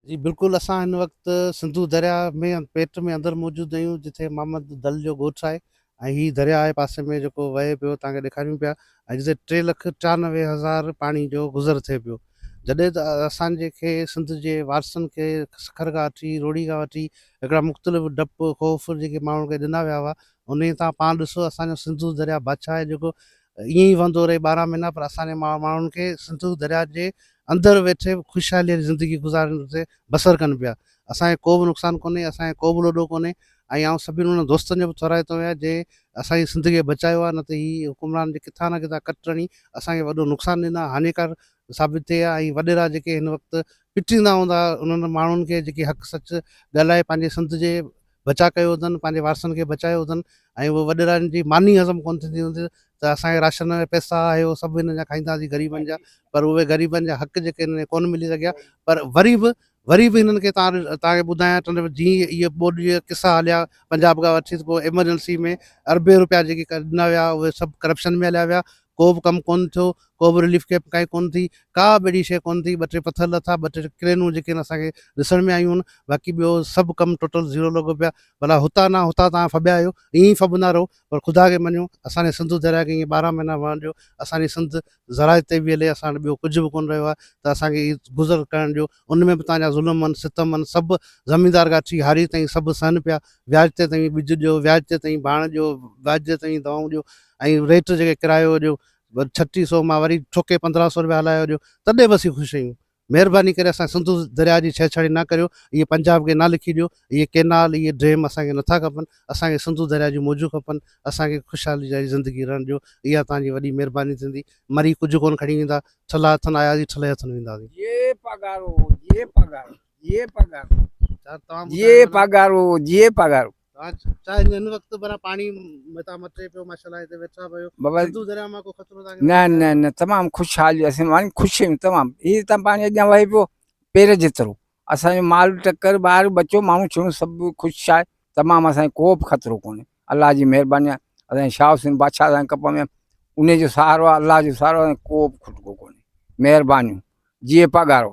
جي بلڪل اسان هن وقت سنڌو درياء ۾ پيٽ ۾ اندر موجود آهيون جتي محمد دل جو ڳوٺ آهي ۽ هي درياء آهي پاسي ۾ جيڪو وهي پيو توهان کي ڏيکاريون پيا ۽ جتي 3,93,000 پاڻي جو گذر ٿئي پيو جڏهن ته اسان جي کي سنڌ جي وارثن کي سکر کان وٺي روهڙي کان وٺي هڪڙا مختلف ڊپ خوف جيڪي ماڻهن کي ڏنا ويا هئا انهي تان پاڻ ڏسو اسان جو سنڌو درياء بادشاهه آهي جيڪو ائين ئي وهندو رهي 12 مهينا پر اسان جي ماڻهن کي سنڌو درياء جي اندر ويٺي خوشحالي واري زندگي گذارڻ تي بسر ڪن پيا. اسان کي ڪو به نقصان ڪونهي، اسان کي ڪو به لوڏو ڪونهي ۽ آئون سڀني انهن دوستن جو به ٿورائتو آهيان جنهن اسان جي سنڌ کي بچايو آهي نه ته هي حڪمران جي ڪٿان نه ڪٿان ڪٽ هڻي اسان کي وڏو نقصان ڏيندا هاڃيڪار ثابت ٿئي ها ۽ وڏيرا جيڪي هن وقت پٽيندا هوندا انهن ماڻهن کي جيڪي حق سچ ڳالهائي پنهنجي سنڌ جي بچاء ڪيو اٿن، پنهنجي وارثن کي بچايو اٿن ۽ اهي وڏيرن جي ماني هضم ڪونه ٿيندي هوندي ته اسان کي راشن ۾ پئسا آهي اهو سڀ هنن جا کائينداسين غريبن جا پر اهي غريبن جا حق جيڪي هنن کي ڪونه ملي سگهيا پر وري به وري به هنن کي توهان توهان کي ٻڌايان ته جيئن اهي ٻوڏ جا قصا هليا پنجاب کان وٺي ته پوء ايمرجنسي ۾ اربين روپيا جيڪي ڏنا ويا اهي سڀ ڪرپشن ۾ هليا ويا ڪو به ڪم ڪونه ٿيو، ڪو به رليف ڪئمپ ڪائي ڪونه ٿي، ڪا به اهڙي شيء ڪونه ٿي، ٻه ٽي پٿر لٿا، ٻه ٽي ڪرينون جيڪي آهن اسان کي ڏسڻ ۾ آيون آهن، باقي ٻيو سڀ ڪم ٽوٽل زيرو لڳو پيو آهي، ڀلا هتان نه هتان توهان ڦٻيا آهيو، ائين ئي ڦٻندا رهو، پر خدا کي مڃو، اسان جي سنڌو درياء کي ائين 12 مهينا وهڻ ڏيو، اسان جي سنڌ زراعت تي به هلي، اسان وٽ ٻيو ڪجهه به ڪونه رهيو آهي ته اسان کي گذر ڪرڻ ڏيو، ان ۾ به توهان جا ظلم آهن، ستم آهن، سڀ زميندار کان وٺي هاري تائين سڀ سهن پيا، وياج تي توهين ٻج ڏيو، وياج تي توهين ڀاڻ ڏيو، وياج تي توهين دوائون ڏيو ۽ ريٽ جيڪي ڪرايو ڏيو 36 سو مان وري ٺوڪي 15 سو روپيا هلايو ڏيو تڏهن به اسين خوش آهيون. مهرباني ڪري اسان سنڌو درياء جي ڇيڙڇاڙي نه ڪريو، اهي پنجاب کي نه لکي ڏيو، اهي ڪينال، اهي ڊيم اسان کي نٿا کپن، اسان کي سنڌو درياء جون موجون کپن، اسان کي خوشحالي جاري زندگي رهڻ ڏيو، اها توهان جي وڏي مهرباني ٿيندي، مري ڪجهه ڪونه کڻي ويندا، ٺلها هٿن آياسين ٺلهي هٿن وينداسين. جي پاڳارو جي پاڳارو جي پاڳارو جي پاڳارو جي پاڳارو. هن وقت برا پاڻي متان مٽي پيو ماشاءالله هتي ويٺا پيو سنڌو درياء مان ڪو خطرو تان نه نه نه تمام خوشحالي اسين ماڻهو خوش آهيون تمام هي تان پاڻي اڳيان وهي پيو پير جيترو اسان جو مال ٽڪر ٻار ٻچو ماڻهو ڇڻو سڀ خوش آهي تمام اسان کي ڪو به خطرو ڪونهي الله جي مهرباني آهي اسان شاهه حسين بادشاهه اسان ڪپ ۾ ان جو سهارو آهي الله جو سهارو آهي ڪو به کٽڪو ڪونهي مهربانيون جيئي پاڳارو.